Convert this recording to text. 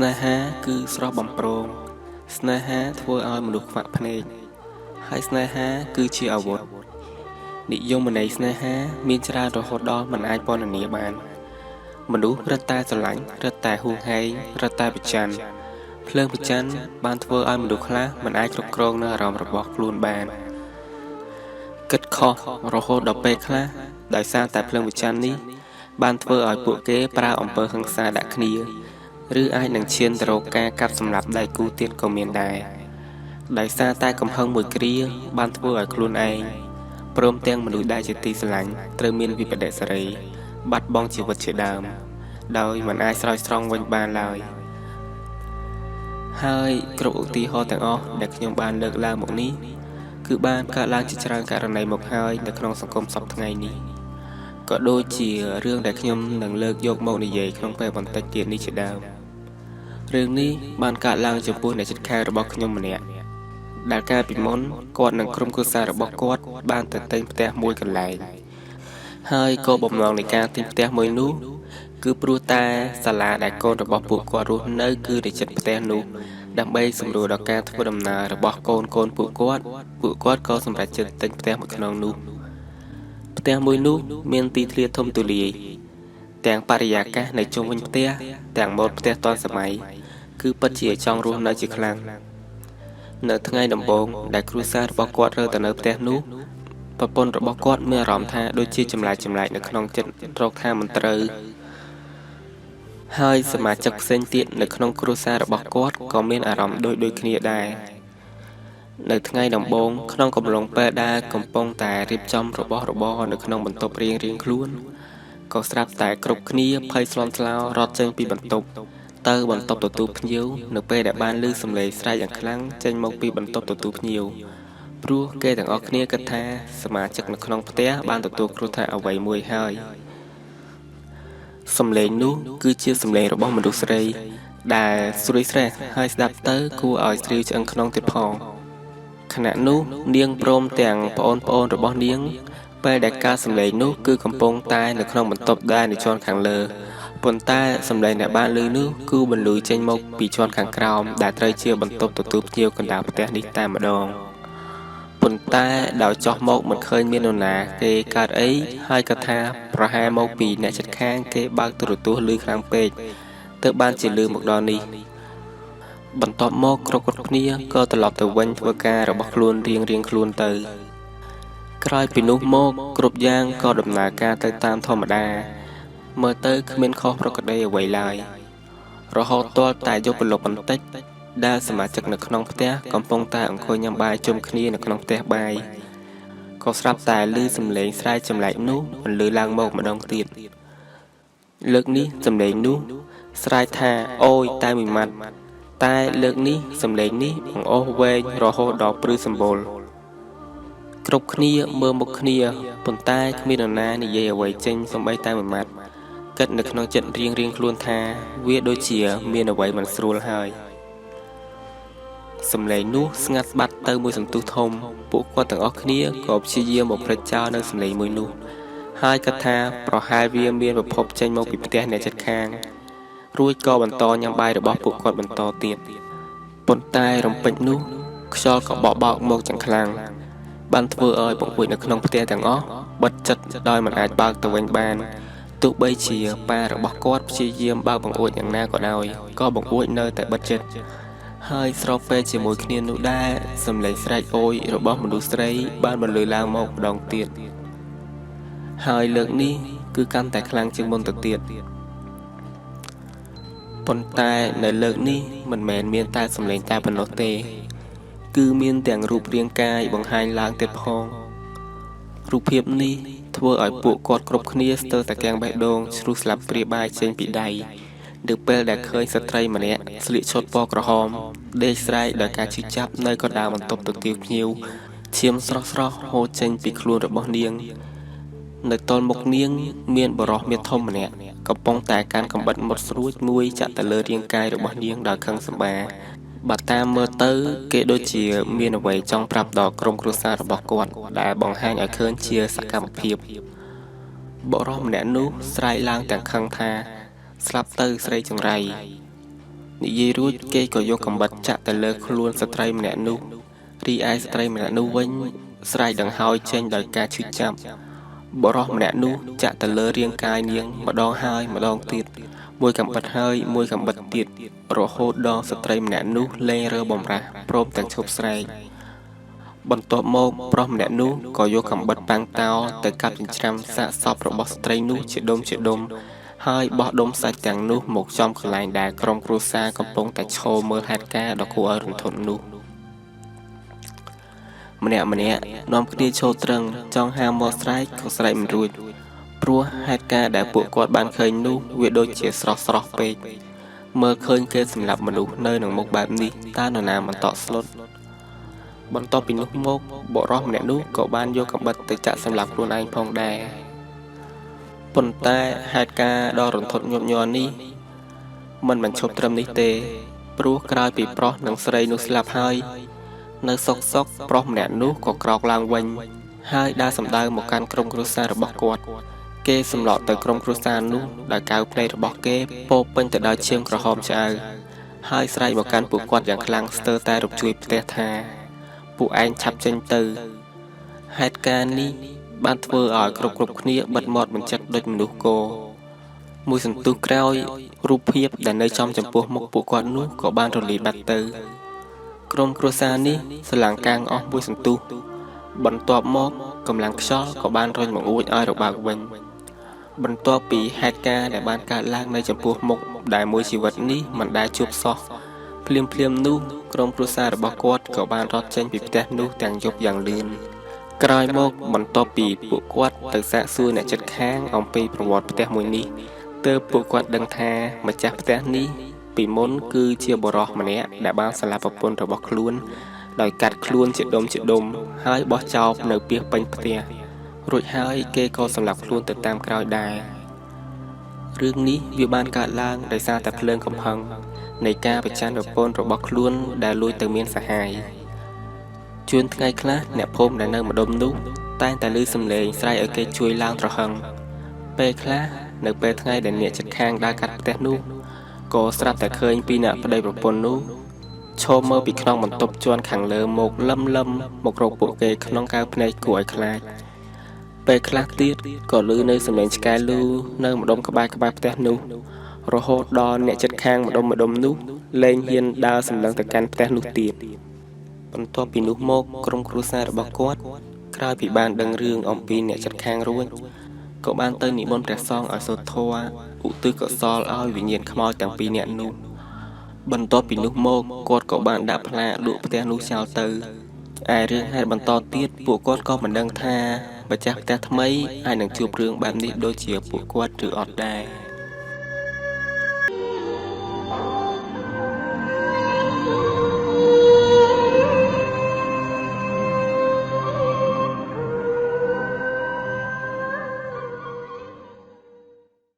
ស្នេហាគឺស្រស់បំព្រង ស្នេហាធ្វើឲ្យមនុស្សខ្វាក់ភ្នែក ហើយស្នេហាគឺជាអាវុធ និយមន័យស្នេហាមានច្រើនរហូតដល់មិនអាចពណ៌នាបាន មនុស្សរឹតតែស្រឡាញ់រឹតតែហួងហែងរឹតតែប្រច័ណ្ឌភ្លើងប្រច័ណ្ឌបានធ្វើឲ្យមនុស្សខ្លះមិនអាចគ្រប់គ្រងនៅអារម្មណ៍របស់ខ្លួនបានគិតខុសរហូតដល់ពេលខ្លះដោយសារតែភ្លើងប្រច័ណ្ឌនេះបានធ្វើឲ្យពួកគេប្រើអំពើហិង្សាដាក់គ្នាឬអាចនឹងឈានទៅរកការកាប់សម្លាប់ដៃគូទៀតក៏មានដែរដោយសារតែកំហឹងមួយគ្រាបានធ្វើឲ្យខ្លួនឯងព្រមទាំងមនុស្សដែលជាទីស្រឡាញ់ត្រូវមានវិបត្តិសេរីបាត់បង់ជីវិតជាដើមដោយមិនអាចស្រោចស្រង់វិញបានឡើយហើយគ្រប់ឧទាហរណ៍ទាំងអស់ដែលខ្ញុំបានលើកឡើងមកនេះគឺបានកើតឡើងជាច្រើនករណីមកហើយនៅក្នុងសង្គមសប្តាហ៍ថ្ងៃនេះក៏ដូចជារឿងដែលខ្ញុំនឹងលើកយកមកនិយាយក្នុងពេលបន្តិចទៀតនេះជាដើមរឿងនេះបានកើតឡើងចំពោះអ្នកជិតខាងរបស់ខ្ញុំម្នាក់ដែលកាលពីមុនគាត់និងក្រុមគ្រួសាររបស់គាត់បានទៅទិញផ្ទះមួយកន្លែងហើយក៏បំណងនៃការទិញផ្ទះមួយនោះគឺព្រោះតែសាលាដែលកូនរបស់ពួកគាត់រស់នៅគឺនៅជិតផ្ទះនោះដើម្បីសម្រួលដល់ការធ្វើដំណើររបស់កូនៗពួកគាត់ពួកគាត់ក៏សម្រេចចិត្តទិញផ្ទះមួយខ្នងនោះផ្ទះមួយនោះមានទីធ្លាធំទូលាយទាំងបរិយាកាសនៅជុំវិញផ្ទះទាំងម៉ូដផ្ទះទាន់សម័យគឺពិតជាចង់រស់នៅជាខ្លាំងនៅថ្ងៃដំបូងដែលគ្រួសាររបស់គាត់រើទៅនៅផ្ទះនោះប្រពន្ធរបស់គាត់មានអារម្មណ៍ថាដូចជាចម្លែកៗនៅក្នុងចិត្តរកថាមិនត្រូវហើយសមាជិកផ្សេងទៀតនៅក្នុងគ្រួសាររបស់គាត់ក៏មានអារម្មណ៍ដូចគ្នាដែរនៅថ្ងៃដំបូងក្នុងកំឡុងពេលដែលកំពុងតែរៀបចំរបស់របរនៅក្នុងបន្ទប់រៀងៗខ្លួនក៏ស្រាប់តែគ្រប់គ្នាភ័យស្លន់ស្លោរត់ចេញពីបន្ទប់ទៅបន្ទប់ទទួលភ្ញៀវនៅពេលដែលបានឮសំឡេងស្រែកយ៉ាងខ្លាំងចេញមកពីបន្ទប់ទទួលភ្ញៀវព្រោះគេទាំងអស់គ្នាគិតថាសមាជិកនៅក្នុងផ្ទះបានទទួលគ្រោះថ្នាក់អ្វីមួយហើយសំឡេងនោះគឺជាសំឡេងរបស់មនុស្សស្រីដែលស្រួយស្រេះហើយស្ដាប់ទៅគួរឲ្យស្រីឆ្អឹងខ្នងទៀតផងខណៈនោះនាងព្រមទាំងប្អូនៗរបស់នាងពេលដែលការសំឡេងនោះគឺកំពុងតែនៅក្នុងបន្ទប់ដែលនៅជាន់ខាងលើប៉ុន្តែសំឡេងដែលបានឮនោះគឺបន្លឺចេញមកពីជាន់ខាងក្រោមដែលត្រូវជាបន្ទប់ទទួលភ្ញៀវកណ្ដាលផ្ទះនេះតែម្ដងប៉ុន្តែដោយចោះមកមិនឃើញមាននរណាគេកើតអីហើយក៏ថាប្រហែលមកពីអ្នកជិតខាងគេបើកទូរទស្សន៍ឮខ្លាំងពេកទើបបានជាឮមកដល់នេះបន្ទាប់មកគ្រប់គ្នាក៏ត្រឡប់ទៅវិញធ្វើការរបស់ខ្លួនរៀងៗខ្លួនទៅក្រោយពីនោះមកគ្រប់យ៉ាងក៏ដំណើរការទៅតាមធម្មតាមើលទៅគ្មានខុសប្រក្រតីអ្វីឡើយរហូតទាល់តែយប់ព្រលប់បន្តិចដែលសមាជិកនៅក្នុងផ្ទះកំពុងតែអង្គុយញ៉ាំបាយជុំគ្នានៅក្នុងផ្ទះបាយក៏ស្រាប់តែឮសំឡេងស្រែកចម្លែកនោះបន្លឺឡើងមកម្ដងទៀតលើកនេះសំឡេងនោះស្រែកថាអូយតែមួយម៉ាត់តែលើកនេះសំឡេងនេះបង្អុសវែងរហូតដល់ព្រឺសម្បុរគ្រប់គ្នាមើលមុខគ្នាប៉ុន្តែគ្មាននរណានិយាយអ្វីចេញសូម្បីតែមួយម៉ាត់គិតនៅក្នុងចិត្តរៀងៗខ្លួនថាវាដូចជាមានអ្វីមិនស្រួលហើយសំឡេងនោះស្ងាត់បាត់ទៅមួយសន្ទុះធំពួកគាត់ទាំងអស់គ្នាក៏ព្យាយាមបំភ្លេចចោលនៅសំឡេងមួយនោះហើយគិតថាប្រហែលវាមានប្រភពចេញមកពីផ្ទះអ្នកជិតខាងរួចក៏បន្តញ៉ាំបាយរបស់ពួកគាត់បន្តទៀតប៉ុន្តែរំពេចនោះខ្យល់ក៏បក់បោកមកយ៉ាងខ្លាំងបានធ្វើឲ្យបង្អួចនៅក្នុងផ្ទះទាំងអស់បិទចិត្តដោយមិនអាចបើកទៅវិញបានទោះបីជាប៉ារបស់គាត់ព្យាយាមបើកបង្អួចយ៉ាងណាក៏ដោយក៏បង្អួចនៅតែបិទចិត្តហើយស្របពេលជាមួយគ្នានោះដែរសំឡេងស្រែកអូយរបស់មនុស្សស្រីបានបន្លឺឡើងមកម្ដងទៀតហើយលើកនេះគឺកាន់តែខ្លាំងជាងមុនទៅទៀតប៉ុន្តែនៅលើកនេះមិនមែនមានតែសំឡេងតែប៉ុណ្ណោះទេគឺមានទាំងរូបរាងកាយបង្ហាញឡើងទៀតផងរូបភាពនេះធ្វើឲ្យពួកគាត់គ្រប់គ្នាស្ទើរតែគាំងបេះដូងជ្រុះស្លាបព្រាបាយចេញពីដៃនៅពេលដែលឃើញស្ត្រីម្នាក់ស្លៀកឈុតពណ៌ក្រហមដេកស្រែកដោយការឈឺចាប់នៅកណ្ដាលបន្ទប់ទទួលភ្ញៀវឈាមស្រស់ៗហូរចេញពីខ្លួនរបស់នាងនៅទល់មុខនាងមានបុរសមាឌធំម្នាក់កំពុងតែកាន់កាំបិតមុតស្រួចមួយចាក់ទៅលើរាងកាយរបស់នាងដោយខឹងសម្បាបើតាមមើលទៅគេដូចជាមានអ្វីចង់ប្រាប់ដល់ក្រុមគ្រួសាររបស់គាត់ដែលបង្ហាញឲ្យឃើញជាសកម្មភាពបុរសម្នាក់នោះស្រែកឡើងទាំងខឹងថាស្លាប់ទៅស្រីចង្រៃ និយាយរួចគេក៏យកកាំបិតចាក់ទៅលើខ្លួនស្ត្រីម្នាក់នោះរីឯស្ត្រីម្នាក់នោះវិញស្រែកដង្ហោយចេញដោយការឈឺចាប់បុរសម្នាក់នោះចាក់ទៅលើរាងកាយនាងម្ដងហើយម្ដងទៀតមួយកាំបិតហើយមួយកាំបិតទៀតរហូតដល់ស្ត្រីម្នាក់នោះលែងរើបំរាស់ព្រមទាំងឈប់ស្រែកបន្ទាប់មកប្រុសម្នាក់នោះក៏យកកាំបិតប៉ាំងតោទៅកាប់ចិញ្ច្រាំសាកសពរបស់ស្ត្រីនោះជាដុំជាដុំហើយបោះដុំសាច់ទាំងនោះមកចំកន្លែងដែលក្រុមគ្រួសារកំពុងតែឈរមើលហេតុការណ៍ដ៏គួរឲ្យរន្ធត់នោះម្នាក់ៗនាំគ្នាឈរត្រឹងចង់ហាមាត់ស្រែកក៏ស្រែកមិនរួចព្រោះហេតុការណ៍ដែលពួកគាត់បានឃើញនោះវាដូចជាស្រស់ៗពេកមើលឃើញគេសម្លាប់មនុស្សនៅនឹងមុខបែបនេះតើនរណាមិនតក់ស្លុតបន្ទាប់ពីនោះមកបុរសម្នាក់នោះក៏បានយកកាំបិតទៅចាក់សម្លាប់ខ្លួនឯងផងដែរប៉ុន្តែហេតុការណ៍ដ៏រន្ធត់ញាប់ញ័រនេះមិនបញ្ឈប់ត្រឹមនេះទេព្រោះក្រោយពីប្រុសនិងស្រីនោះស្លាប់ហើយនៅសុកសុកប្រុសម្នាក់នោះក៏ក្រោកឡើងវិញហើយដើរសម្ដៅមកកាន់ក្រុមគ្រួសាររបស់គាត់គេសម្លក់ទៅក្រុមគ្រួសារនោះដោយកៅភ្នែករបស់គេពោពេញទៅដោយឈាមក្រហមឆ្អៅហើយស្រែកមកកាន់ពួកគាត់យ៉ាងខ្លាំងស្ទើរតែរំជួយផ្ទះថាពួកឯងឆាប់ចេញទៅហេតុការណ៍នេះបានធ្វើឲ្យគ្រប់គ្នាបិទមាត់មិនចិត្តដូចមនុស្សគោមួយសន្ទុះក្រោយរូបភាពដែលនៅចំចំពោះមុខពួកគាត់នោះក៏បានរលាយបាត់ទៅក្រុមគ្រួសារនេះស្រឡាំងកាងអស់មួយសន្ទុះបន្ទាប់មកកម្លាំងខ្យល់ក៏បានរុញបង្អួចឲ្យរបើកវិញបន្ទាប់ពីហេតុការណ៍ដែលបានកើតឡើងនៅចំពោះមុខដែលមួយជីវិតនេះមិនដែលជួបសោះភ្លាមៗនោះក្រុមគ្រួសាររបស់គាត់ក៏បានរត់ចេញពីផ្ទះនោះទាំងយប់យ៉ាងលឿនក្រោយមកបន្ទាប់ពីពួកគាត់ទៅសាកសួរអ្នកជិតខាងអំពីប្រវត្តិផ្ទះមួយនេះទើបពួកគាត់ដឹងថាម្ចាស់ផ្ទះនេះពីមុនគឺជាបុរសម្នាក់ដែលបានសម្លាប់ប្រពន្ធរបស់ខ្លួនដោយកាត់ខ្លួនជាដុំៗហើយបោះចោលនៅពាសពេញផ្ទះរួចហើយគេក៏សម្លាប់ខ្លួនទៅតាមក្រោយដែររឿងនេះវាបានកើតឡើងដោយសារតែភ្លើងកំហឹងនៃការប្រច័ណ្ឌប្រពន្ធរបស់ខ្លួនដែលលួចទៅមានសហាយជួនថ្ងៃខ្លះអ្នកភូមិដែលនៅម្ដុំនោះតែងតែឮសំឡេងស្រែកឲ្យគេជួយឡើងត្រហឹងពេលខ្លះនៅពេលថ្ងៃដែលអ្នកជិតខាងដើរកាត់ផ្ទះនោះក៏ស្រាប់តែឃើញពីអ្នកប្តីប្រពន្ធនោះឈរមើលពីក្នុងបន្ទប់ជាន់ខាងលើមកលឹមលឹមមករកពួកគេក្នុងកៅភ្នែកគួរឲ្យខ្លាចពេលខ្លះទៀតក៏ឮនៅសំឡេងឆ្កែលូនៅម្ដុំក្បែរផ្ទះនោះរហូតដល់អ្នកជិតខាងម្ដុំនោះលែងហ៊ានដើរសម្លឹងទៅកាន់ផ្ទះនោះទៀតបន្ទាប់ពីនោះមកក្រុមគ្រួសាររបស់គាត់ក្រោយពីបានដឹងរឿងអំពីអ្នកជិតខាងរួចក៏បានទៅនិមន្តព្រះសង្ឃឲ្យសូត្រធម៌ឧទ្ទិសកុសលឲ្យវិញ្ញាណខ្មោចទាំងពីរនាក់នោះបន្ទាប់ពីនោះមកគាត់ក៏បានដាក់ផ្លាកលក់ផ្ទះនោះចោលទៅឯរឿងហេតុបន្តទៀតពួកគាត់ក៏មិនដឹងថាម្ចាស់ផ្ទះថ្មីអាចនឹងជួបរឿងបែបនេះដូចជាពួកគាត់ឬអត់ដែរ។